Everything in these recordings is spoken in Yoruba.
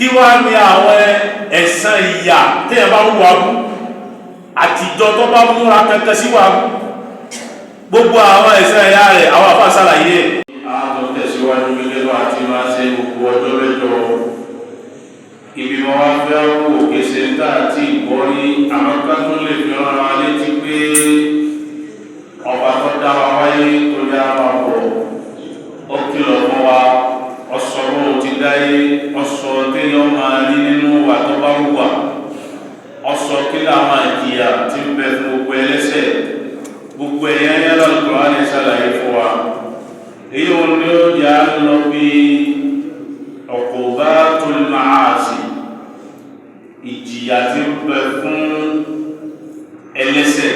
Kí wá ní àwọn ẹ̀san ìyà téèyàn bá wùwà bú, àtijọ́ tó bá múra kankan sí wà bú, gbogbo àwọn ẹ̀san ìyà rẹ̀, àwọn àfa ṣàlàyé ẹ̀. A tún tẹ̀síwájú gẹ́gẹ́ bá a ti máa ṣe gbogbo ọjọ́ mẹ́jọ. Ibi wọn wá fẹ́ wò kése tá a ti gbọ́ rí, àwọn ká tún lè fi rán wa létí pé ọba tó dá wa wáyé, tó dá wa bọ̀, ó kìlọ̀ fún wa, ọsọ bó ti dáyé, ọsọ téèyàn máa rí nínú wa tó bá wùwà, ọsọ kí làwọn àjìyà ti ń bẹ fún gbogbo ẹlẹ́ṣẹ̀, gbogbo ẹ̀yà yára Al-Qur'ani ṣàlàyé fún wa. Èyí wọn ni ó yà á lọ bí uqubatul ma'asi, ìjìyà tí ń bẹ fún ẹlẹ́ṣẹ̀.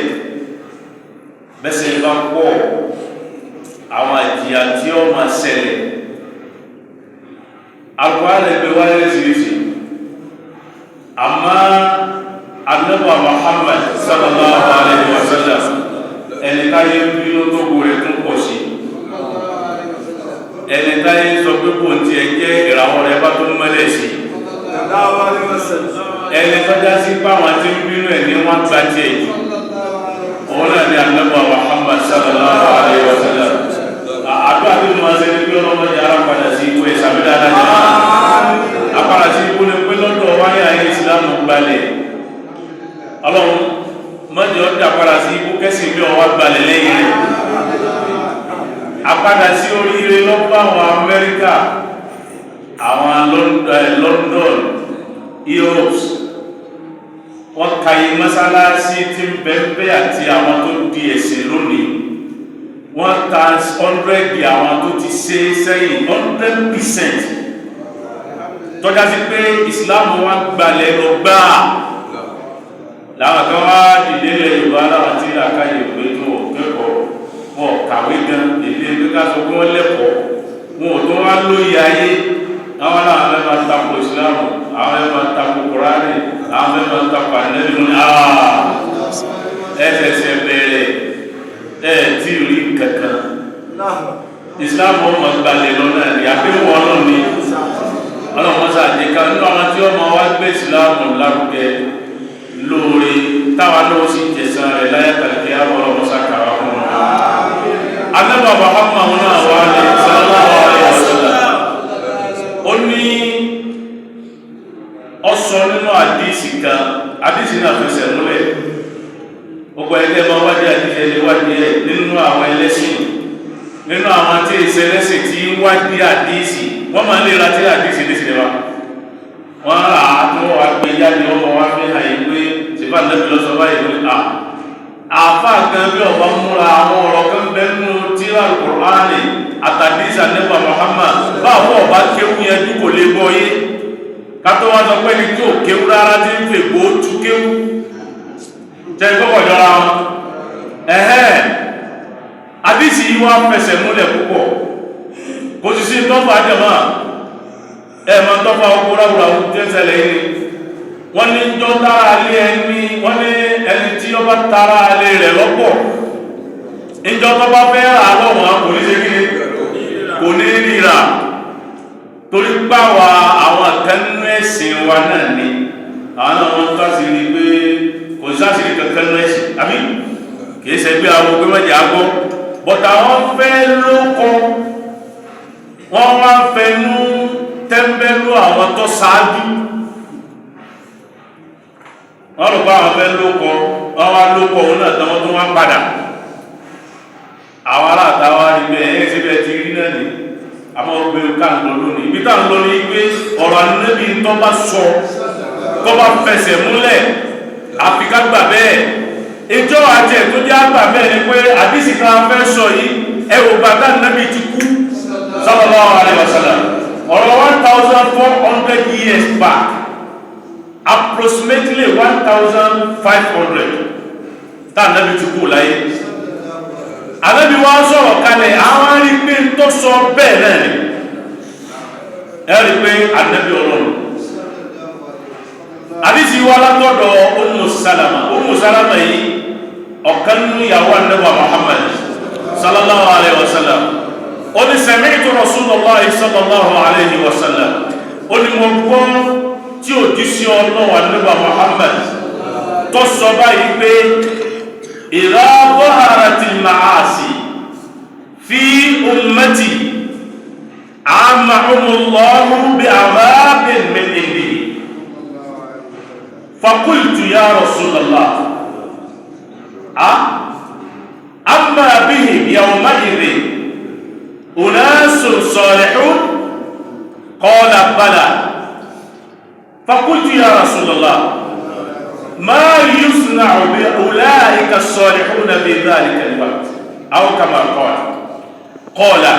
Bẹ́sẹ̀ bá pọ̀, àwọn ìjìyà tí ó máa ṣẹlẹ̀, Al-Qur'ani gbé wáyé lẹ́sìrìsì. Àmọ́ Ànábì Muhammad sallallahu alayhi wa sallam, ẹni táyé ń bínú tó kù rẹ̀ tún pọ̀ sí, ẹni táyé ń sọ pé kò tiẹ̀ jẹ́, ìràwọ̀ rẹ̀ bá tó mọ́lẹ̀ sí, ẹni tọ́já sí páwọn tí ń bínú ẹ̀ ní wọ́n gba tiẹ̀ jù, òun náà ni Ànábì Muhammad sallallahu alayhi wa sallam. Àdúrà tí mo máa ń ṣe ní pé ọlọ́mọdé ara padà sí ikú ẹ̀ sàmì dáadáa jẹ́. Àpàdà sí ikú ni pé lọ́dọ̀ wáyé ayé ìsìlámù gbalẹ̀. Ọlọ́run mọ́jọ́ ọjà padà sí ikú kẹ́sì mi ọwá gbalẹ̀ lẹ́yìn rẹ̀. Àpadà sí oríire lọ́pọ̀ àwọn Amẹ́ríkà, àwọn London, Europe, wọ́n ka iye mọ́sálásí tí ń bẹ́ẹ̀ àti àwọn tó di ẹ̀sìn lónìí, wọ́n ta 100 àwọn tó ti ṣe sẹ́yìn, 100%, tọ́já sí pé Islam wá gbalẹ̀ lọ gbáà. Láwọn kan wá dìde lẹ Yorùbá, láwọn tí àkáyè pé tó kẹ́kọ̀ọ́, wọn kàwé gan, èdè pé ká sọ pé wọ́n lẹ́kọ̀ọ́, wọn ò tó wá lóye ayé. Àwọn làwọn fẹ́ máa tako Islam, àwọn fẹ́ máa tako Kùránì, àwọn fẹ́ máa tako Ànábì ní ẹsẹsẹ bẹ̀rẹ̀ ẹ tí ì rí kankan. Islam ọmọ gbalẹ̀ lọ́nà ní àdéhùn Ọlọ́run ni. Ọlọ́run mọ́sá àjẹká nínú àwọn tí ọmọ wa gbé Islam lárugẹ lóore, táwa náà sì jẹsán rẹ̀ láyé tàbí àwọn ọlọ́mọsá kàwá fún wọn. Ànábì Muhammad náà wà ní sallallahu alaihi wasallam, ó ní ọsọ nínú àdísì kan, àdísì náà fẹsẹ̀ múlẹ̀. Gbogbo ẹgbẹ́ máa wádìí àdísì, ẹni wádìí ẹ̀ nínú àwọn ẹlẹ́sìn, nínú àwọn tí ìṣẹlẹ́sìn tí wádìí àdísì, wọ́n máa ń lè ra tí àdísì ní sinimá wọ́n rà á, tí wọ́n wá gbé jáde, wọ́n máa wá fi hàn yín pé sífà nẹ́bí lọ́sọ báyìí lórí à àfa kan bí ọba múra. Àwọn ọ̀rọ̀ kan bẹ́ẹ̀ nínú tírà Kùránì àtàdísì Ànábì Muhammad, báwo ọba kéwú yẹn dúkò lè gbọ́ yé, kátó wá sọ pé ní tí ò kéwú rárá, tí ń fègbó tú kéwú jẹ́ ìgbọ́kọ̀ jọra wọn. Ẹ̀hẹ́, àdísì yìí wá fẹsẹ̀ múlẹ̀ púpọ̀. Kò sì sí tọ́fà jẹ̀mọ́ ẹ̀ máa tọ́fà ọkọ̀ ráwùráwù tí ń ṣẹlẹ̀ yìí. Wọ́n ní jọ tára alé ẹni, wọ́n ní ẹni tí ó bá tara alé rẹ̀ lọ́pọ̀, ìjọ tó bá fẹ́ rà lọ́wọ́n, kò ní ṣe kí kò ní ríra, torí páwa àwọn kanú ẹ̀sìn wa náà ni àwọn náà wọ́n tásìrí pé kò sásìrí kankan nú ẹ̀sìn, àbí kìí ṣe pé àwọn ògbé mẹ́jẹ agbọ́ bọ̀tà, wọ́n fẹ́ lóko, wọ́n wá fẹnu tẹ́ḿbẹ́lú àwọn tó ṣáájú. Wọ́n rò pé àwọn fẹ́ lóko, wọ́n wá lóko òun náà tán, wọ́n tún wá padà. Àwọn aláàtàwà rí bẹ́ẹ̀ ẹ̀ síbẹ̀ ti rí náà ní àmọ́ gbé ká ń lọ lónìí. Ibi tá ń lọ ní pé ọ̀rọ̀ Ànábì tó bá sọ, tó bá fẹsẹ̀ múlẹ̀, àfi ká gbà bẹ́ẹ̀. Ìjọ àti ẹ̀ tó jẹ́ àgbà bẹ́ẹ̀ ni pé àdísì kan fẹ́ sọ yìí, ẹ wò bàtà Ànábì ti kú sallallahu alaihi wasallam, ọ̀rọ̀ 1400 years back, approximately 1500 tá Ànábì ti kú láyé. Ànábì wá sọ̀rọ̀ kalẹ̀, àwọn rí pé ń tó sọ bẹ́ẹ̀ náà ni. Ẹ rí pé Ànábì Ọlọ́run, àdísì wá látọ̀dọ̀ Ummu Salama. Ummu Salama yìí, ọ̀kan nínú ìyàwó Ànábì Muhammad sallallahu alayhi wa sallam. Ó ní sami'tu Rasulullahi sallallahu alayhi wa sallam, ó ní mo gbọ́. òjíṣẹ́ Ọlọ́run ànábì Muhammad tó sọ báyìí pé idha zaharatil ma'asi fi ummati amahumullahu bi'adhabin min indihi. Faqultu ya Rasulallah, amma bihim yawma'idhin unasun salihun? Qala bala. Faqultu ya Rasulallah, ma yusna'u bi ulaika as-salihuna bi dhalika al-waqt aw kama qala? Qala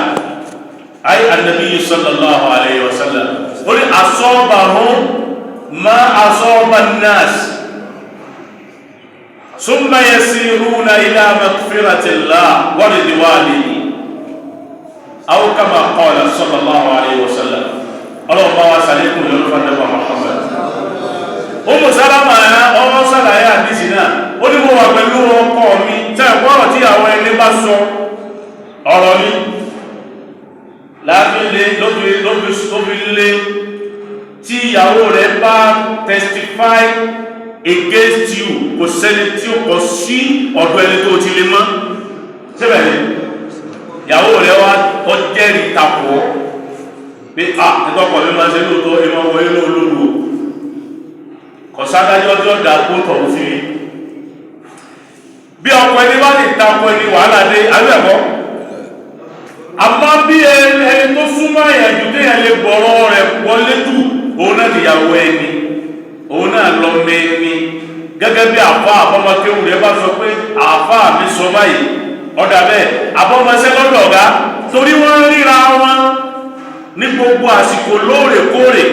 ay an-nabiy sallallahu alayhi wa sallam, qul asabahum ma asaba an-nas thumma yasiruna ila maghfirati Allah wa ridwanihi aw kama qala sallallahu alayhi wa sallam. Ọlọ́run bá wa sàlékún lórí fàdébà Muhammad. Umu Salama ọmọ sàlàyé àdísì náà, ó ní mo wà pẹ̀lú ọkọ mi tẹ́ ẹ̀kọ́ ọ̀rọ̀ tí àwọn ẹni bá sọ ọ̀rọ̀ ní láàfin lé lóbi lé tí ìyàwó rẹ̀ bá testify against you, kò sẹ́ni tí ó kọ sí ọ̀dọ̀ ẹni tó ti lè mọ́ síbẹ̀ ni ìyàwó rẹ̀ wá ó jẹ́rìí takò pé à nítọ́kọ̀ mi máa ṣe lóòótọ́, ìmọ̀ wọlé lóòlóòrò, kọ̀sádájọ́ tí ó dà kó tọ̀hún sí rí. Bí ọkọ ẹni bá lè takò ẹni, wàhálà dé àbí ẹ̀kọ́. Àmọ́ bí ẹni tó súnmọ́ ẹ̀yàn jù téèyàn lè gbọ́rọ̀ rẹ̀ wọlé jù, òun náà nìyàwó ẹni, òun náà lọ mẹ́ni. Gẹ́gẹ́ bí àfa àbọ́mọkéwù rẹ̀ bá sọ pé àfa mi sọ báyìí, ọ̀dà bẹ́ẹ̀, àbọ́mọṣẹ́ lọ́dọ̀ ọ̀gá, torí wọ́n ríra wọn ní gbogbo àsìkò lóòrèkóòrè.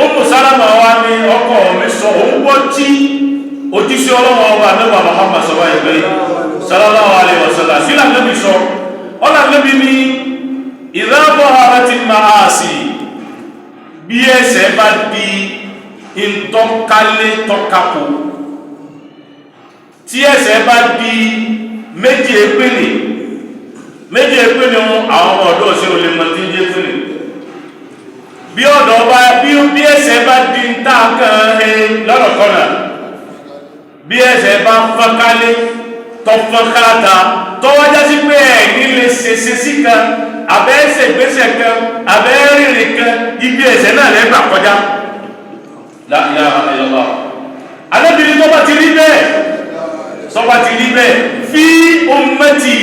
Umu Salama wa ní ọkọ mi sọ òun gbọ́ tí òjíṣẹ́ Ọlọ́wọ́ ọba mẹ́wàá Muhammad sọ báyìí pé sallallahu alaihi wasallam sílà níbi sọ ọ̀là níbi ní idha zaharatil ma'asi, bí ẹsẹ̀ bá di ntọ́kálé tọ́kapò, tí ẹsẹ̀ bá di méjì épìnì méjì épìnì wọn, àwọn ọmọ ọ̀dọ́ sí olè mọ̀ tí ń jẹ́ pìnì. Bí ọ̀dọ́ bá bí ẹsẹ̀ bá di ntá kan ẹ lọ́nàkọ́nà, bí ẹsẹ̀ bá fọ́nkálé tọ́fọ́nkáta, tọ́wọ́já sí pé ẹ̀ nílé ṣeṣe sí kan, àbẹ́ ẹsẹ̀ gbèsè kan, àbẹ́ rìnrìn kan, ibi ẹsẹ̀ náà lẹ́gbà kọjá. La ilaha illallah. Anábìrin tó bá ti rí bẹ́ẹ̀, tó bá ti rí bẹ́ẹ̀ fi ummati,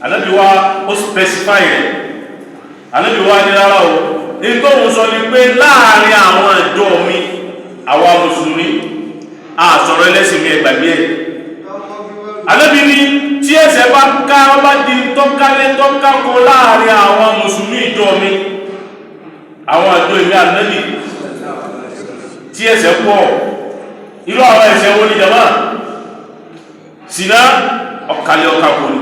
anábì wa ó specify rẹ̀. Anábì wa ní rárá o, ní tó ń sọ ni pé láàrin àwọn ìjọ mi, àwa mùsùlùmí, àsọ̀rọ̀ ẹlẹ́sìn mi, ẹgbàgbé ẹ̀. Anábì ní tí ẹsẹ̀ bá ká bá di tọ́kálé tọ́kákọ láàrin àwọn mùsùlùmí ìjọ mi, àwọn àjọ ìmí ànábì, tí ẹsẹ̀ pọ̀. Irú àwọn ẹsẹ̀ wo ni jama? Sínà ọ̀kàlẹ̀ ọ̀kàkò ní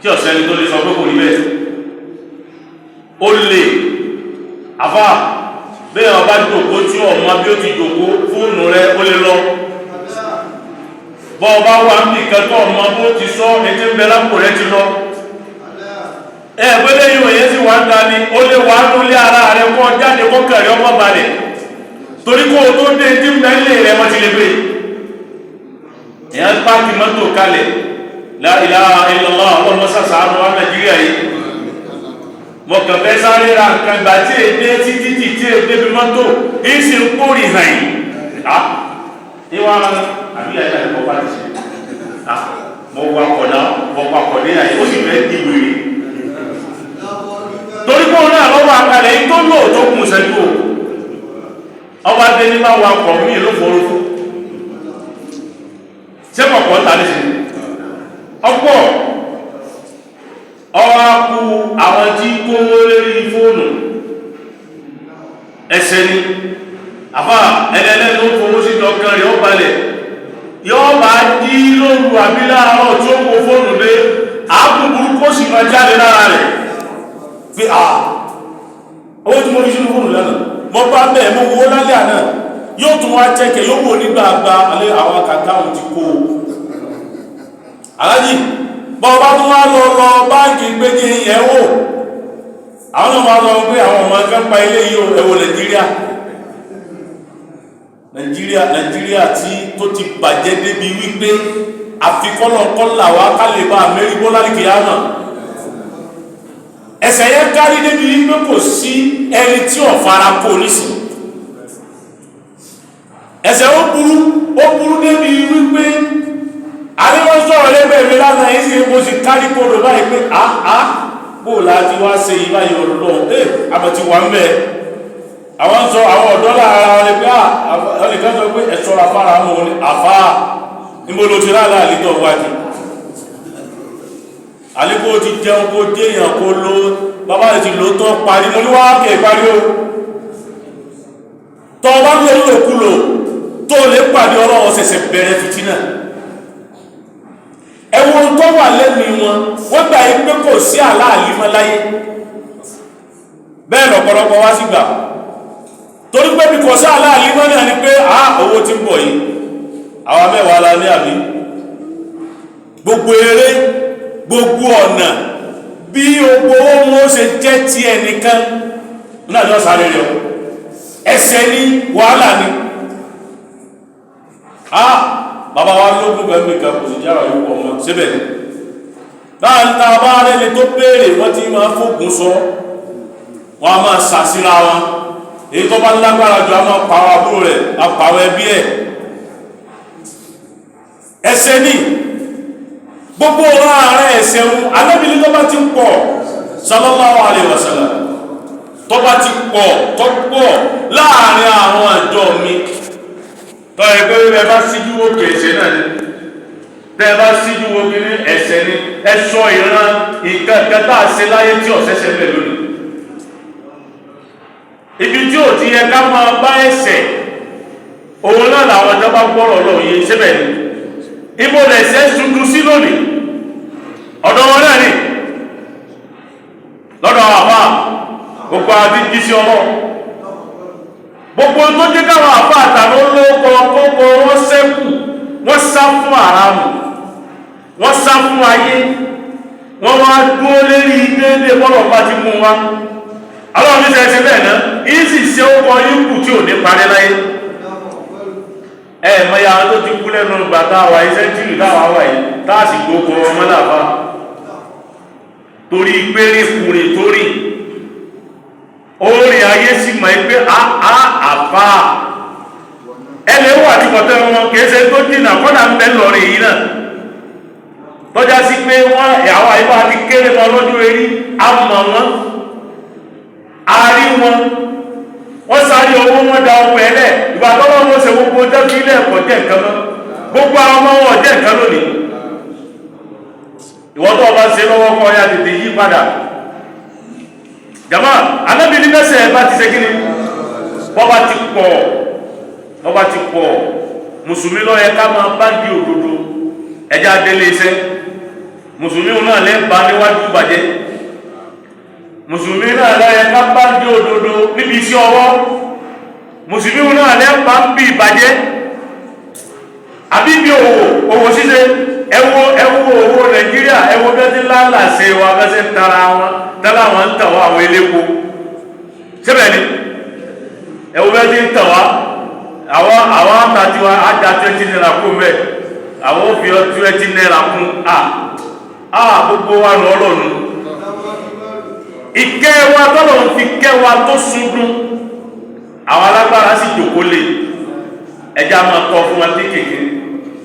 tí ọ̀sẹ̀ ni tó lè sọ pé kò rí bẹ́ẹ̀. Ó lè àfá bẹ́ẹ̀ ọba jòkó tí ọmọ bí ó ti jòkó, fóònù rẹ ó lè lọ. Bọ́ ọba wà ń bì kẹtọ́ ọmọ bó ti sọ etí ń bẹ lápò rẹ ti lọ. Ẹ pẹ́lẹ́ yìí òye sì wá ń ta ni ó lè wà lólé ara rẹ kọ́ jáde kọ́ kẹrì ọmọ balẹ̀, torí kó o tó dé tí ń bẹ lé rẹ wọ́n ti lè gbé. Èèyàn páàkì mọ́tò kalẹ̀, la ilaha illallah, ọlọ́mọ sàṣàánú wa Nàìjíríà yìí. Mo kàn fẹ́ sáré ra nǹkan, ìgbà tí èdè títí tí tí èdè bí mọ́tò ń sì ń kórì hàn yìí. Ìwà àbí àyà ìkọ́ bá ti ṣe mo wakọ̀ náà, mo wakọ̀ ní àyè, ó sì fẹ́ di wèrè torí pé òun náà lọ́wọ́ àkàlẹ̀ yìí tó lò tó kùn sẹ́jú o. Ọba dé ní bá wakọ̀ mí ló forúkú ṣé kọ̀kọ́ ta ní sí ọ̀pọ̀ ọwọ́ kú àwọn tí kówó lérí fóònù ẹsẹ̀ ni àfà ẹlẹ́lẹ́ ló fowó sí ọkàn rẹ̀ ó balẹ̀, yóò bá dí lóru àbí láàárọ̀ tí ó kó fóònù lé àákùn burúkú ó sì máa jáde lára rẹ̀ pé à owó tí mo fi sínú fóònù lánàá, mo bá bẹ́ẹ̀, mo wo lálẹ́ àná. Yóò tún wá chẹ́kẹ̀, yóò wò nígbàgbà alẹ́ àwọn kàkà òun ti kó o. Alájì bọ́ bá tún wá lọ lọ báńkì pé kí n yẹ̀ wò, àwọn náà máa lọ pé àwọn ọmọ akẹ́kọ̀ọ́ pa ilé yìí. Ẹ̀wọ̀ Nàìjíríà. Nàìjíríà tí tó ti bàjẹ́ débi wípé àfikọ́lọ̀kọ́là wa ká lè bá mẹ́rí bọ́lá ní kìyàmà. Ẹ̀ṣẹ̀ yẹn kárí débi wípé kò sí ẹni tí ò fara kó nísìn. Ẹ̀ṣẹ̀ ó burú, ó burú débi wípé àríwọ́n sọ̀rọ̀ lẹ́gbẹ̀ẹ́ mi lánàá yìí sì mo sì kárí kodò báyìí pé àá bó láti wá ṣe yìí báyìí ọlọ́run ẹ̀ àmọ̀ ti wà ń bẹ̀. Àwọn sọ àwọn ọ̀dọ́ lára wọn ni pé ọ̀nìkan sọ pé ẹ̀ṣọ́ra fara mọ́ ní àfá níbo ló ti ráàlá àlítọ̀ wájú àlíkò ti jẹun kó déèyàn kó ló bàbá rẹ̀ ti lò tán parí mo ní wá kẹ̀ parí o. Tọ́ bá ń lò lòkulò tó lè pàdé ọlọ́wọ́ ṣẹ̀ṣẹ̀ bẹ̀rẹ̀ fìtínà. Ẹwọ́n tó wà lẹ́nu wọn, wọ́n gbà yí pé kò sí àláàlí mọ́ láyé. Bẹ́ẹ̀ lọ̀pọ̀lọpọ̀ wá sí gbà. Torí pé bí kò sí àláàlí mọ́ náà ni pé a owó tí ń bọ̀ yìí, àwa mẹ́wàá la ní àbí. Gbogbo eré, gbogbo ọ̀nà bí gbogbo owó wọn ó ṣe jẹ́ ti ẹnìkan náà ni wọ́n sáré rẹ̀ o. Ẹsẹ̀ ní wàhálà ni. A bàbá wa lógún pẹ̀lú ìkan kò sì jára yóò pọ̀ mọ́ síbẹ̀ ni. Láàrín ta bá rẹni tó béèrè wọ́n ti máa fògùn sọ, wọ́n a máa sàsíra wọn. Èyí tó bá lágbára jù a máa pàwọ́ àbúrò rẹ̀, a pàwọ́ ẹbí ẹ̀. Ẹsẹ̀ ní gbogbo ọ̀rọ̀ ààrẹ ẹ̀sẹ̀ ń alábìlí tó bá ti pọ̀ sallallahu alaihi wasallam tó bá ti pọ̀ tó pọ̀ láàrin àwọn àjọ mi. Tọ́ ẹ pé ẹ bá síjú òkè ẹ̀ṣẹ̀ náà ni, tẹ́ ẹ bá síjú òkè ní ẹ̀ṣẹ̀ ni, ẹ sọ ìran nǹkan kan tá a ṣe láyé tí ọ̀ṣẹ̀ṣẹ̀ bẹ̀ lónìí. Ibi tí ò ti yẹ ká máa bá ẹ̀ṣẹ̀, òun náà làwọn ìjọba gbọ́rọ̀ lọ yé síbẹ̀ ni. Ibo lẹ̀ṣẹ̀ sundu sí lónìí, ọ̀dọ̀ wọn náà ni, lọ́dọ̀ àwọn àfáà, gbogbo àti jí sí ọlọ́. Gbogbo tó jẹ́ káwọn àfáà tàbí olóko kókó wọ́n sẹ́kù, wọ́n sá fún àràmù, wọ́n sá fún ayé, wọ́n wá dúró lérí déédéé bọ́lọ̀ bá ti mú wa. Ọlọ́run ní sẹ́sẹ́ bẹ́ẹ̀ náà, yìí sì ṣe ó kọ yíkù tí ò ní parí láyé. Ẹ mọ̀ya tó ti kú lẹ́nu ìgbà tá a wà yìí, sẹ́ńtírì táwa wà yìí, tá a sì gbóko ọmọ làfà. Torí péré kùnrin torí orin ayé sì mọ̀ pé àfà ẹlẹ́ wà tí kọ̀tẹ́ wọn kìí ṣe tó jìnà kọ́nà ń bẹ lọ́rin yìí náà tọ́já sí pé wọ́n àwọn àyíká ti kéré mọ́ lọ́jọ́ erí, a mọ̀ wọ́n, a rí wọn, wọ́n sáré owó wọn da ọkọ̀ ẹlẹ́ ìgbà tọ́lọ́ wọn ṣe gbogbo jẹ́ kí ilé ẹ̀kọ́ jẹ́ nǹkan mọ́, gbogbo àwọn ọmọ wọn jẹ́ nǹkan lónìí. Ìwọ́n tó ọba ṣe lọ́wọ́ kọ́ ya tètè yí padà. Jama, Ànábì ní bẹ́sẹ̀ bá ti ṣe kí ni? Bọ́ba ti pọ̀, bọ́ba ti pọ̀, Mùsùlùmí ló yẹ ká máa bá di òdodo, ẹja délé iṣẹ́. Mùsùlùmí náà lẹ́ bá níwájú ìbàjẹ́. Mùsùlùmí náà ló yẹ ká bá di òdodo níbi iṣẹ́ ọwọ́. Mùsùlùmí náà lẹ́ bá ń bí ìbàjẹ́. Àbí bí òwò, òwò ṣíṣe, ẹ wo owó Nàìjíríà, ẹ wo bẹ́ẹ̀ tí lálà ṣe wa, bẹ́ẹ̀ tí ń tara wọn, tẹ́lá wọn ń tàn wá àwọn elépo. Síbẹ̀ ni, ẹ wo bẹ́ẹ̀ tí ń tàn wá, àwọn àtàtì wa á da 20 naira kún mẹ́, àwọn ò fi 20 naira kún, à gbogbo wa nù ọlọ́run. Ìkẹ́ wa tọ́lọ̀ ń fi kẹ́ wa tó sundun, àwọn alágbára sì jòkó lè, ẹja máa tọ́ fún wa kéékèèké.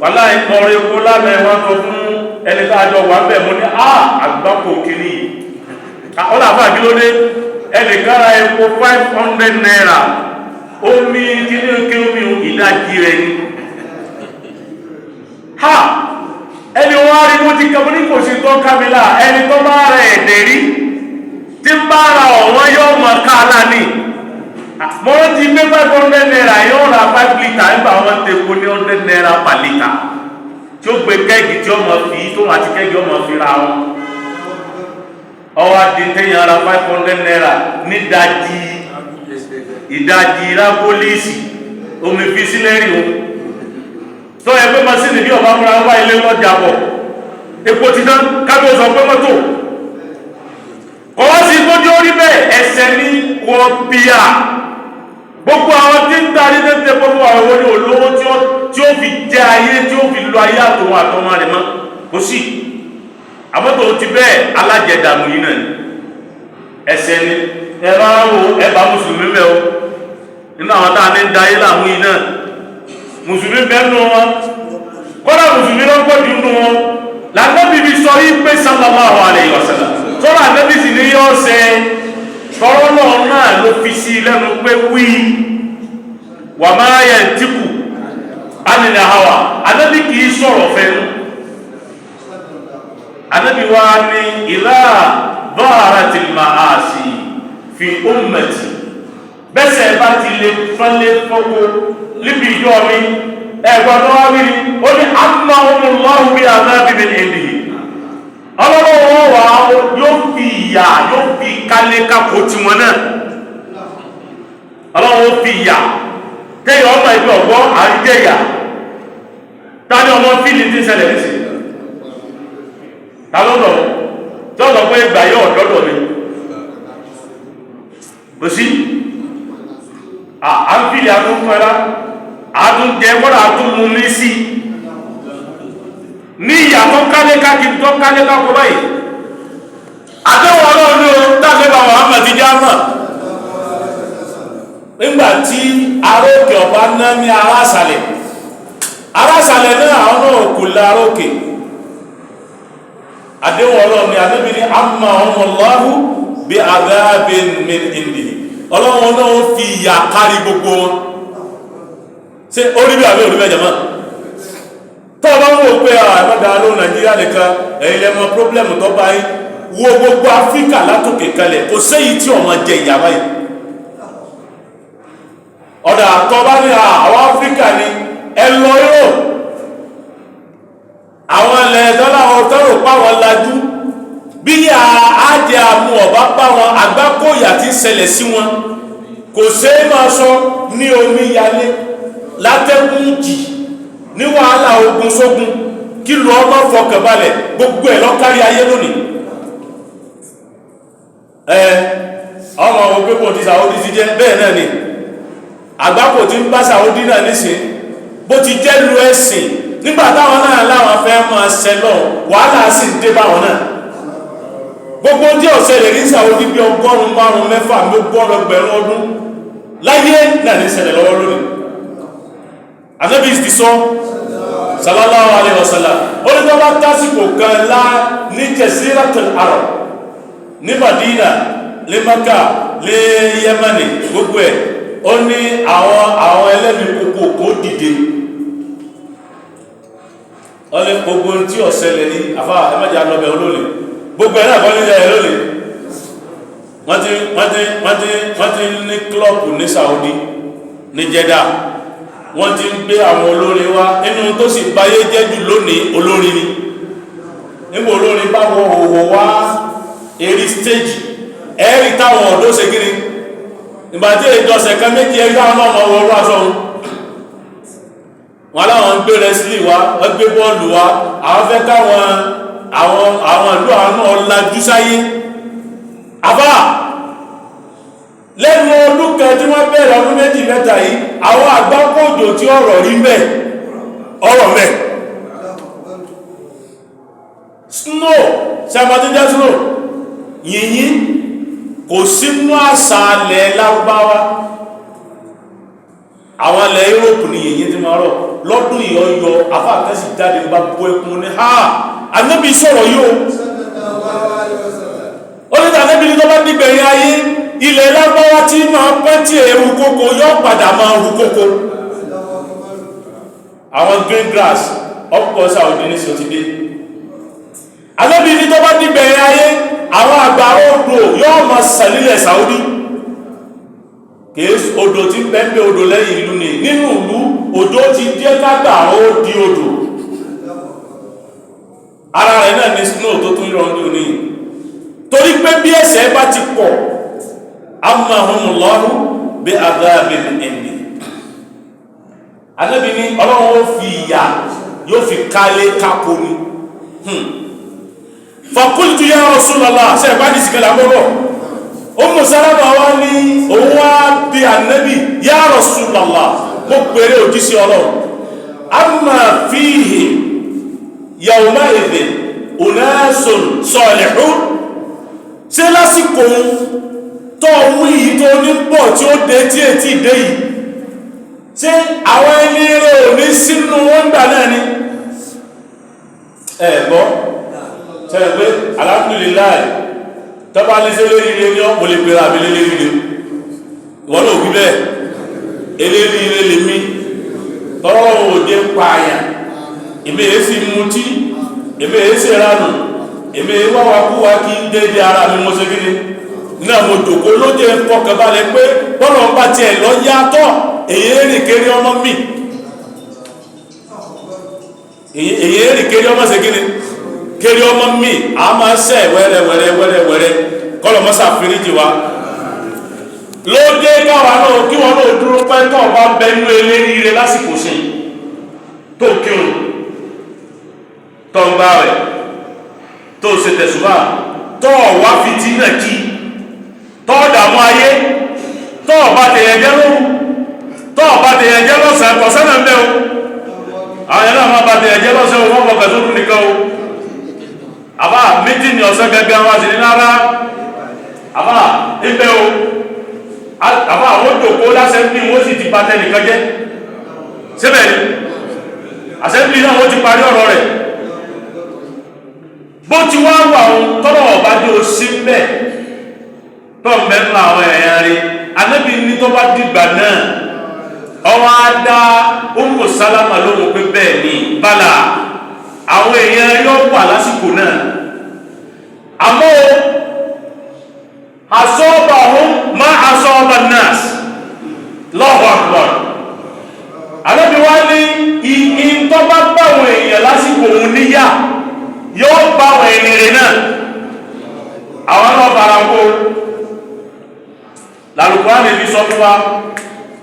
Wàhálà ìkọrin epo lánàá wọn sọ fún ẹni tá a jọ wà bẹ́ẹ̀ mo ní àgbákò kiri yìí. Ọlọ́ àfáà kí ló dé? Ẹnìkan ra epo 500 naira, omi kíní kí omi ìdajì rẹ̀ ni. Ha! Ẹni wọ́n á rí mo ti kẹ́ mo ní kò sí tó kámílà, ẹni tó bá ra ẹ̀dẹ̀ rí, tí ń bá ra ọ̀wọ́n yóò mọ̀ ká lánìí. Mo ti gbé 500 naira yóò ra 5 litre nígbà wọn ti epo ní 100 naira per litre. Tí ó gbé kẹ́gì tí ó mọ̀ fi tó àti kẹ́gì ó mọ̀ fi ra wọn. Ọwọ́ adi téèyàn ra 500 naira nídajì ìdajì rápólíìsì omi fi sílẹ̀ rí o. Tó yẹ pé masínì bí ọba múra wá ilé lọ́jà bọ̀. Epo ti tán kábí ó sọ pé mọ́tò. Kọ́ wá sí kójú orí bẹ́ẹ̀ ẹsẹ̀ ní wọ́n bíà. Gbogbo àwọn tí ń tarí tẹ́tẹ́ gbogbo àwọn owó ní olówó tí ó fi jẹ ayé, tí ó fi lọ ayé àtòwọn àtọmọ rẹ̀ mọ́, kò sí. Àmọ́ tó ti bẹ́ẹ̀, alájẹdànù yìí náà ni ẹsẹ̀ ni. Ẹ bá wo, ẹ bá mùsùlùmí mẹ́ o, nínú àwọn táà ní ń da ayé láàmú yìí náà, mùsùlùmí bẹ́ẹ̀ nù wọn, kọ́lá mùsùlùmí ló ń pọ̀ jù nù wọn. Lànàbí fi sọ yí pé sallallahu alayhi wa sallam, tọ́lá ànábì sì ní yọ́ ṣe tọ́rọ́ náà ló fi sí lẹ́nu pé wí wà máa yẹ tíkù anil hawa. Ànábì kì í sọ̀rọ̀ fẹ́nu. Ànábì wa ní idha dhaharatil ma'asi fi ummati, bẹ́sẹ̀ bá ti lè fọ́nlé fọ́kó níbi ìjọ mi, ẹ̀gbọ́n tó wá wí ni ó ní amahumullahu bi adhabin min indihi, ọlọ́wọ́ wà yóò fi ìyà, yóò fi kálé kákó tiwọn náà. Ọlọ́wọ́ fi ìyà kéèyàn ọmọ ìlú ọ̀gbọ́ àríjẹ́ ìyà. Ta ni ọmọ fíìlì tí ń ṣẹlẹ̀ nísìnyí? Ta ló lọ tí ó sọ pé ìgbà yóò dọ́dọ̀ mi? Kò sí. À ń fìlì àtúnfẹ́lá, àtúnjẹ, kọ́dà àtúnmú ní sí ní ìyà tó kálé káàkiri, tó kálé káàkó báyìí. Àdéhùn ọlọ́run ní o dáṣẹ́ bá Muhammad ti já mọ̀ nígbà tí aróòkè ọba ná ní ará àsàlẹ̀, ará àsàlẹ̀ náà, àwọn náà kò lè aróòkè. Àdéhùn ọlọ́run ní àdébí ní amahumullahu bí adhabin min indihi, ọlọ́run náà ó fi ìyà kárí gbogbo wọn. Ṣé orí bí àbí orí bẹ́ẹ̀ jẹ́mọ́? Tó o bá ń wò pé àmọ́dá lóhùn Nàìjíríà nìkan, ẹ̀yin lẹ mọ̀ problem tó bá yín, wo gbogbo Áfíríkà látòkè kalẹ̀, kò séyìí tí ọmọ jẹ ìyà báyìí. Ọ̀dà tó bá ní àwọn Áfíríkà ni, ẹ lọ Europe, àwọn ilẹ̀ tọ́lá àwọn tọ́rọ páwọn lajú, bí àájẹ àmú ọ̀bá bá wọn, àgbákòyà tí ń ṣẹlẹ̀ sí wọn kò ṣe é máa sọ. Ní omi yalé látẹ́kùn jì, ní wàhálà ogun sógun, kí lu ọmọ fọkànbalẹ̀, gbogbo ẹ̀ lọ́kárí ayé lónìí. Ẹ ọmọ ògbé kò ti Saudi ti jẹ́ bẹ́ẹ̀ náà ni àgbákò tí ń bá Saudi náà nísìn, bó ti jẹ́ lu ẹ̀sìn, nígbà táwọn náà láwọn fẹ́ máa ṣẹlọ, wàhálà sì ń dé báwọn náà. Gbogbo tí ọ̀sẹ̀ lè rí Saudi bí 500, 6, 100,000 ọdún láyé náà ní ṣẹlẹ̀ lọ́wọ́ lónìí. Ànábì ti sọ sallallahu alaihi wasallam, ó ní tó bá tásìkò kan lá ní Jaziratul Arab, ní Madina, ní Maka, ní Yemeni, gbogbo ẹ̀, ó ní àwọn ẹlẹ́mìí kòkó kó dìde. Ó ní gbogbo tí ọ̀sẹ̀ lè ní àfá ẹmẹ́jà lọ́bẹ̀ olóòlè, gbogbo ẹ̀ náà kọ́ nílẹ̀ ẹ̀ lónìí. Wọ́n ti ní club ní Saudi, ní Jeddah, wọ́n ti ń gbé àwọn olórin wá. Nínú tó sì báyé jẹ́ jù lónìí, olórin ni. Nígbà olórin bá wọ òwò wá eré stage, ẹ̀rí táwọn ọ̀dọ́ ṣe kiri. Ìgbà tí ìjọsẹ̀ kan méjì, ẹ̀rí táwọn náà mọ̀ wọ́n aṣọ wọn láwọn ń gbé wrestling wá, wọ́n gbé bọ́ọ̀lù wá, àwọn fẹ́ káwọn àwọn ìlú àwọn náà lajú sáyé. Àbá lẹ́nu ọdún kan tí wọ́n bẹ̀rẹ̀, ọdún méjì mẹ́ta yìí, àwọn àgbákòjò tí ọ̀rọ̀ rí mẹ́, ọ̀rọ̀ mẹ́, snow sẹ́mọ́tí jẹ́ snow, yìnyín, kò sínú àṣà alẹ̀ lárúbáwá. Àwọn ilẹ̀ Europe ni yìnyín ti máa rọ̀. Lọ́dún ìyọ́yọ afáàkẹ́sì jáde bá bọ́ ẹkùn ní ha. Ànábì sọ̀rọ̀ yóò, ó ní Ànábì ní tó bá dìgbẹ̀yìn ayé, ilẹ̀ lárúbáwá tí máa pẹ́ tí èrú kókó yóò padà máa rú kókó. Àwọn green grass ọ̀pọ̀ Saudi ní sí ti dé. Ànábì ní tó bá dìgbẹ̀yìn ayé, àwọn àgbàrá odò yóò máa sàn nílẹ̀ Saudi. Kìí odò tí pẹ́ńpẹ́, odò lẹ́yìn ìlú ni, nínú ìlú odò ti jẹ́ kágbàrá ó di odò. Ara rẹ̀ náà ní snow tó tún yọ ní òní, torí pé bí ẹ̀ṣẹ̀ bá ti pọ̀, amahumullahu bí adhabin indi. Ànábì ní Ọlọ́run ó fi ìyà, yóò fi kálé kákó ni. Faqultu ya Rasulullah, ṣe ìbá ní ìsìnkẹ́lẹ̀ àgbọ́bọ̀? Ummu Salama wá ní òun wá bí Ànábì. Ya Rasulullah, mo pèrè òjíṣẹ́ Ọlọ́run, amma fihi yawma idhin unasun salihun, ṣé lásìkò tó wí yìí tó ní pọ̀ tí ó dé tí ètí dé yìí, ṣé àwọn ẹni rẹ̀ ò ní sínú wọn gbà náà ni? Ẹ̀gbọ́ ṣẹlẹ̀ pé alhamdulillah tọ́bá ní sí lérí ire ní ọ́, mo lè pèrè àmì lérí ire, wọ́n ló wí bẹ́ẹ̀, eléri ire lè mí tọ́rọ òde pààyàn, èmi èé sì mutí, èmi èé sì ránù, èmi èé wáwakúwa kí ń dédé ara mi, mo ṣe kí ni náà, mo jòkó lóde fọkànbalẹ̀ pé bọ́lọ̀ ń bá tiẹ̀ lọ yàtọ̀, èyí rìn kiri ọmọ mi, èyí rìn kiri ọmọ ṣe kí ni kiri ọmọ mi, a máa ṣe wẹ́rẹ́ wẹ́rẹ́ wẹ́rẹ́ wẹ́rẹ́, kọ́lọ̀ mọ́sá fìríjì wa lóde káwa náà kí wọn náà dúró pẹ́ tó ọba ń bẹ nínú eléyìí rẹ lásìkò sí tó kírun, tó ń bá rẹ̀, tó ṣe tẹ̀sùbà, tó wá fìtínà kí, tó dààmú ayé, tó ọba tèèyàn jẹ́ lóru, tó ọba tèèyàn jẹ́ lọ́sàn-án, kọ̀sánà ń bẹ o, àwọn yẹn náà máa ba tèèyàn jẹ́ lọ́sàn-án, wọ́n fọkàn sókun nìkan o, àbá mítìnì ọ̀sán gẹ́gẹ́ wá sí ní rárá, àbá ibẹ̀ o, àbá àwọn òjòkó lásẹ̀mbí wọ́n sì ti bá tẹnìkan jẹ́ síbẹ̀ ni àsẹ́mbí náà wọ́n ti parí ọ̀rọ̀ rẹ̀, bó ti wá wà ohun tọ́rọ̀ ọ̀bá dé o sí mbẹ́ tọ́ mẹ́nu àwọn ẹ̀yà rí Ànábì ní tó bá dìgbà náà ọwọ́ á dá Ummu Salama lóhùn pé bẹ́ẹ̀ ni bala àwọn èèyàn yóò wà lásìkò náà, àmọ́ asọ́bàhún má asọ́bà nas, Allahu Akbar. Ànábì wá ní ìyìn tó bá báwọn èèyàn lásìkò òun níyà yóò báwọn ènìyàn náà, àwọn náà fara kó lálùkọ́ lè fi sọ fún wa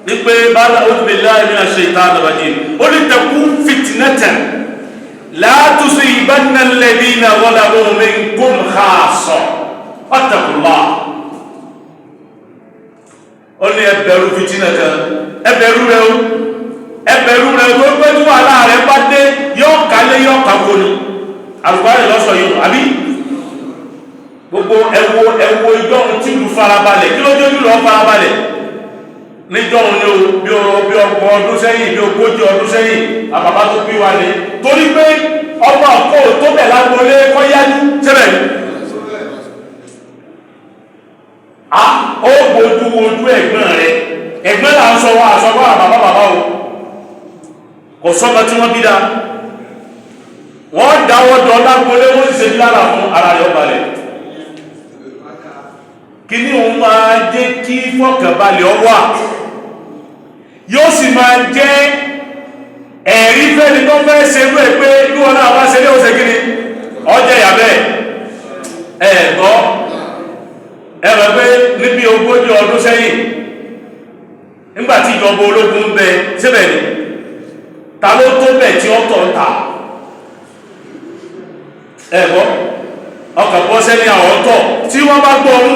wípé bala billahi minash shaitanir rajim, ó ní tẹkú fitnatan la tusibanna alladhina zalamu minkum khassa wattaqullah. Ó ní ẹ bẹ̀rù fìtínà kan, ẹ bẹ̀rù rẹ o, ẹ bẹ̀rù rẹ tó pé tí wàhálà rẹ bá dé yóò kálé yóò kàkó ni. Àlùkò lọ́sọ̀ yìí àbí gbogbo ẹwo ẹwo ìjọ́run tí ìlú farabalẹ̀, kí ló dé ìlú farabalẹ̀ níjọ́run ní o, bí ọgbọ̀n ọdún sẹ́yìn, bí ogójì ọdún sẹ́yìn, àbàbá tó bí wa ní torí pé ọmọ ọkọ tó bẹ̀ lágbolé kọ́ yájú sẹ́bẹ̀ ni a ó gbójú ojú ẹ̀gbọ́n rẹ̀, ẹ̀gbọ́n là ń sọ wá àsọ wá bàbá bàbá o, kò sọ́mọ tí wọ́n bí dá, wọ́n dáwọ́ dán lágbolé, wọ́n sì ṣe bí lára fún ara rẹ̀ ọbalẹ̀. Kí ní òun máa jẹ́ kí fọ́kànbalẹ̀ ọ wà, yóò sì máa jẹ́ ẹ̀rí fẹ́ni tó fẹ́ ṣe rú ẹ̀ pé bí wọn náà wá ṣe lé oṣù kí ni ọjọ́ ìyàbẹ̀ ẹ̀gbọ́ ẹ̀rọ pé níbi ogójì ọdún sẹ́yìn nígbàtí ìjọba ológun ń bẹ síbẹ̀ ni ta ló tó bẹ̀ tí ó tọ̀ ń ta ẹ̀gbọ́ ọkàn bọ́ sẹ́ni àwọn tọ̀ tí wọ́n bá gbọ́ ọmú,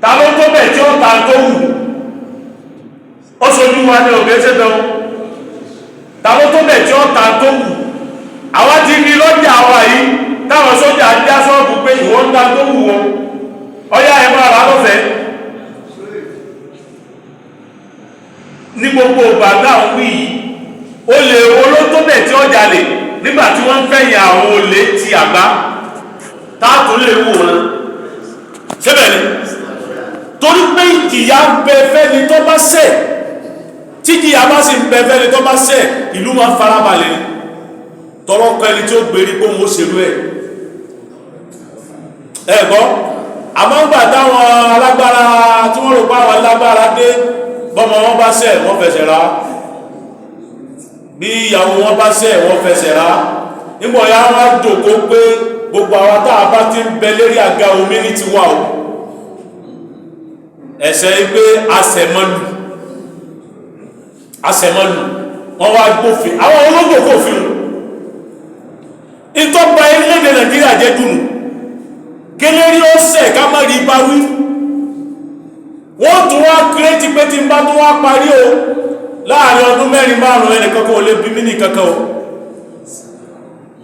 ta ló tó bẹ̀ tí ó ta tó wù ó sojú wa ní òkè ṣẹ́bẹ̀ o, ta ló tó bẹ̀ tí ó ta tó wù, àwa ti rí lọ́jà wa yìí táwọn sójà já sọ́ọ̀bù pé ìwọ́n ta tó wù wọn, ọyá ẹ máa rà lọ́fẹ̀ẹ́. Ní gbogbo ìgbà náà wí yìí, olè olótó bẹ̀ tí ó jalè nígbà tí wọ́n ń fẹ̀yìn àwọn olè ti àgbá táàtò lè wò wọn síbẹ̀ ni, torí pé ìjìyà ń bẹ fẹ́ni tó bá ṣẹ̀, tí ìjìyà bá sì ń bẹ fẹ́ni tó bá ṣẹ̀ ìlú máa ń farabalẹ̀ ni, tọrọ kọ ẹni tí ó gbérí pé òun ó ṣerú ẹ̀ ẹ̀gbọ́. Àmọ́ ńgbà táwọn alágbára tí wọ́n rò pé àwọn alágbára dé, bọ́mọ wọn bá ṣẹ̀ wọ́n fẹsẹ̀ rà, bí ìyàwó wọn bá ṣẹ̀ wọ́n fẹsẹ̀ rà, nígbà ya wọn jòkó pé gbogbo àwọn tá a bá ti ń bẹ lérí àga omi ní ti wà o, ẹ̀ṣẹ̀ pé àṣẹmọ́lù àṣẹmọ́lù wọ́n wá gbófin, àwọn olóńgbò kòfin ìtọ́gba ilé-èdè Nàìjíríà jẹ́ dùnú kélérí ó sẹ̀ ká má rí bá wí, Wọ́n tún wá kírètì pé tí n bá tún wá parí o láàrin ọdún mẹ́rin márùn-ún, ẹnìkankan ò lè bí mí ní kankan o,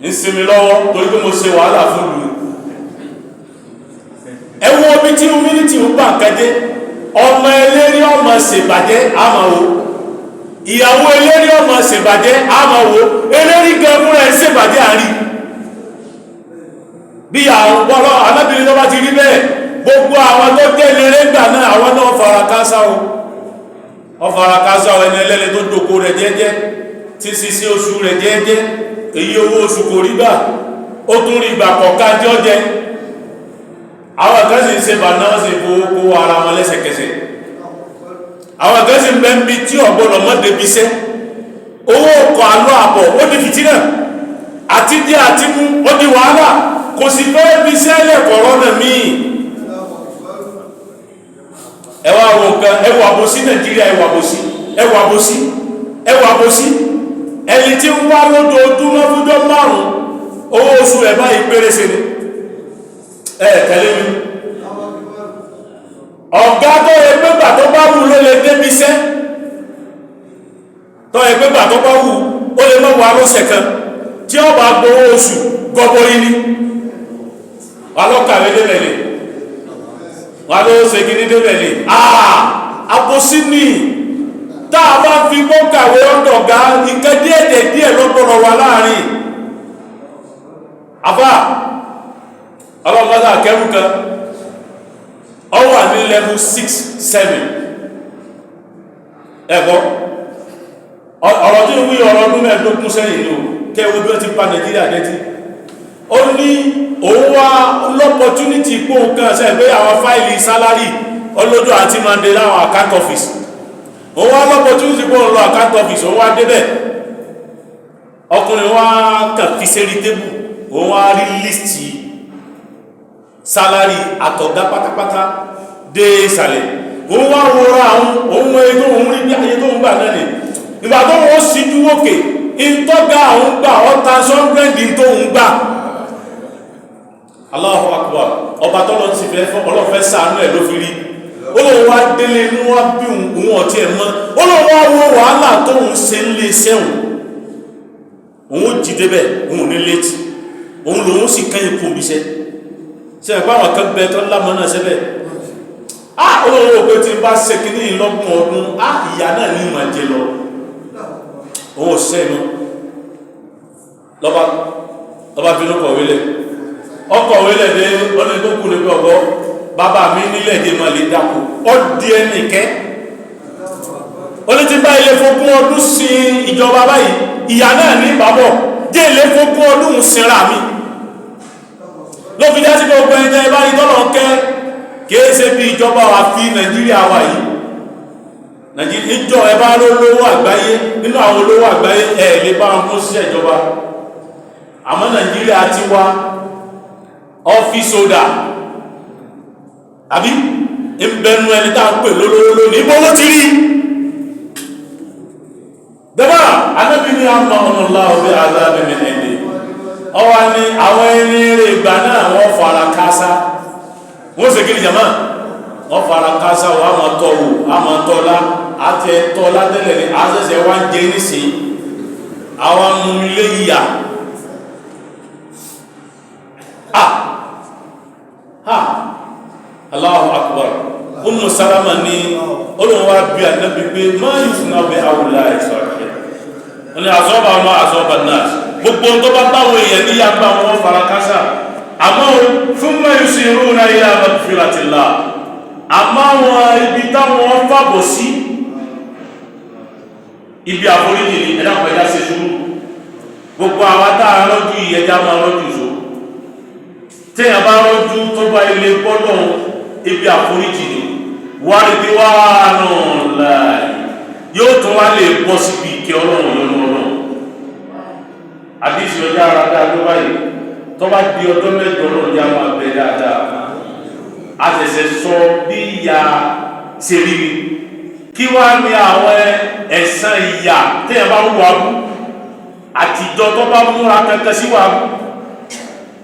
ń sinmi lọ́wọ́ torí pé mo ṣe wàhálà fún ìlú. Ẹ wo omi tí humility ń bà kẹjẹ. Ọmọ eléré ọmọ ṣèbàjẹ́ àmọ́ wo, ìyàwó eléré ọmọ ṣèbàjẹ́ àmọ́ wo, eléré gan fúnra ẹ̀ ṣèbàjẹ́ àrí bí àwọn bọ́lọ́ alábìnrin tó bá ti rí bẹ́ẹ̀. Gbogbo àwọn tó jẹ́ eléré gbà náà, àwọn náà fara kásá o, wọ́n fara kásá o. Ẹni ẹlẹ́ni tó dòkó rẹ̀ jẹ́jẹ́, tí sisi oṣù rẹ̀ jẹ́jẹ́, èyí owó oṣù kò rí gbà, ó tún rí gbà kọ̀ọ̀ká jọ́ jẹ. Àwọn kan sì ń ṣe bàná, wọ́n sì fowó kó ara wọn lẹ́sẹ̀kẹsẹ̀. Àwọn kan sì ń bẹ́ ń bi tí ọ̀gbọ́dọ̀ mọ́ débi iṣẹ́, owó ọkọ̀ àlọ́ àbọ̀ ó di fìtínà, àti jẹ àti mú ó di wàhálà, kò sì fẹ́ bí iṣẹ́ lẹ̀kọ̀rọ̀ náà míì. Ẹ wá wo nǹkan, ẹ wà bó sí Nàìjíríà, ẹ wà bó sí, ẹ wà bó sí, ẹ wà bó sí. Ẹni tí ń wá lójoojúmọ́ fúnjọ́ márùn-ún, owó oṣù ẹ̀ báyìí pérése ni. Ẹ tẹ̀lé mi, ọ̀gá tó yẹ pé gbà tó bá wù ló lè débi iṣẹ́, tó yẹ pé gbà tó bá wù ó lè mọ́ wà lọ́sẹ̀ kan, tí ó bá gbowó oṣù gọbọi ni. Wà lọ kàwé débẹ̀ ni, wà lọ ṣe kíní débẹ̀ ni. Àà, àbòsí ni. Tá a bá fi kó kàwé ọ̀dọ̀gá, nǹkan díẹ̀ díẹ̀ lọ́gbọ̀rọ̀ wà láàrin àfà. Ọlọ́mọdé akẹ́rù kan ọ wà ní level 6 7. Ẹ̀kọ́ ọ̀rọ̀ tí ń wí, ọ̀rọ̀ ọdún 15 sẹ́yìn ni o. Kẹwọ́ bí wọ́n ti pa Nàìjíríà dẹ́tí. Ó ní òun wá l'opportunity pé òun kàn sẹ́ pé àwọn file salary ọlójú àti máa ń dé láwọn account office. Òun wá l'opportunity pé òun lọ account office. Òun wá débẹ̀, ọkùnrin wá kàn fi sérí table. Òun wá rí list salary àtọ̀gá pátápátá dé ìsàlẹ̀. Òun wá wọra àwọn òun ẹni tó ń rí bí ayé tó ń gbà náà ni. Ìgbà tó wọ́n síjú òkè, ìtọ́gá àwọn gbà ọ́ta sọ́ndrẹ́dì tó ń gbà. Allahu Akbar! Ọba tọ́lọ́ ti fẹ́ fọ́ ọlọ́fẹ́ sàánú ẹ̀ ló fi rí. Ó lóun wá délé, inú wá bí òun ọ̀tí ẹ̀ mọ́. Ó lóun wá wo wàhálà tóun ṣe ń lé sẹ́wọ̀n, òun ó jí débẹ̀, òun ò ní létí, òun lòun sì kẹ́yìn kú omi iṣẹ́ ṣe ẹ̀pá àwọn kan bẹ tó lámọ́ náà sẹ́bẹ̀. Á olóòwò òpé tí n bá ṣe kí ní ìlọ́gbọ̀n ọdún, á ìyá náà ní ìmọ̀ jẹ lọ, òun ò ṣiṣẹ́ inú lọ́ba lọ́ba bínú kọ̀wé lẹ̀, ọkọ̀wé lẹ̀ dé ọdún tó kù níbi ọ̀gọ́ bàbá mi nílẹ̀ dé máa lè dáko. Ó di ẹnì kẹ́, ó ní ti bá ilé fógún ọdún sí ìjọba báyìí, ìyá náà ní ìbábọ̀ jẹ́ ilé fógún ọdún sinra mi. Ló fi jásí gbogbo ẹni tẹ́ bá rí tọ́lọ̀ ń kẹ́, kìí ṣe bí ìjọba wa fi Nàìjíríà wà yìí. Nàìjíríà ìjọ ẹ bá lówó àgbáyé, nínú àwọn olówó àgbáyé, ẹ lè bá wọn fún ṣiṣẹ́ ìjọba. Àmọ́ Nàìjíríà ti wá office holder àbí ìbẹnu ẹni tá ń pè lólówó lónìí, ibo ló ti rí dẹ́gbà? Anábì ní àmọ́ ọ̀nà láwọ́ aláàbẹ̀mẹ̀ ẹ̀dẹ̀ ọwá ní àwọn ẹni rẹ̀ ìgbà náà, wọ́n fara kásá. Wọ́n sì kí ni jama? Wọ́n fara kásá. Wọ́n á máa tọ́ wò, á máa tọ́lá àti ẹ̀tọ́lá tẹ́lẹ̀ ní àṣẹṣẹ wá ń jẹ nísìn, àwọn amúnilé yíyà. Ah ha, Allahu Akbar! Ummu Salama ní olóhùn wá bí Ànábì pé máa yìí fún abẹ àwùlá ẹ̀sọ́ àkẹ́ wọ́n ní àsọ́bà ọmọ àsọ́bà náà, gbogbo tó bá báwọn èèyàn níyà bá wọn fara kásá. Àmọ́ fún mẹ́rin sí irú náà ilé magfiratillah, àmọ́ àwọn ibi táwọn fàbọ̀ sí ibi àforíjì ní ẹ̀dá pẹ̀lú ṣe sùúrù. Gbogbo àwọn tá a rọ́jú yìí, ẹja máa rọ́jú so. Téèyàn bá rọ́jú tó bá ilé gbọ́dọ̀ ibi àforíjì ni wárídí wà náà láì yóò tún wá lè bọ́ síbi ìkẹ́ Ọlọ́run yọnu Ọlọ́run. Àdísì ọjọ́ ara dáa tó báyìí, tó bá di ọjọ́ 8 náà ní àwọn abẹ dáadáa. A ṣẹ̀ṣẹ̀ sọ bí ìyà ṣe rí ni, kí wá ní àwọn ẹ̀san ìyà téèyàn bá wù abú àtijọ́ tó bá múra kankan sí wà bú,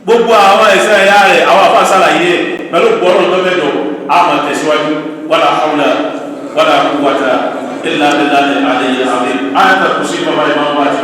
gbogbo àwọn ẹ̀san ìyà rẹ̀, àwọn àfáà ṣàlàyé ẹ̀ pẹ̀lú gbọ́rọ̀ tó mẹ́jọ. A máa tẹ̀síwájú. Wala hawla wala quwwata illa billahi al-aliyyil azim. Ayatul Kursi, bàbá ìmáàmù àti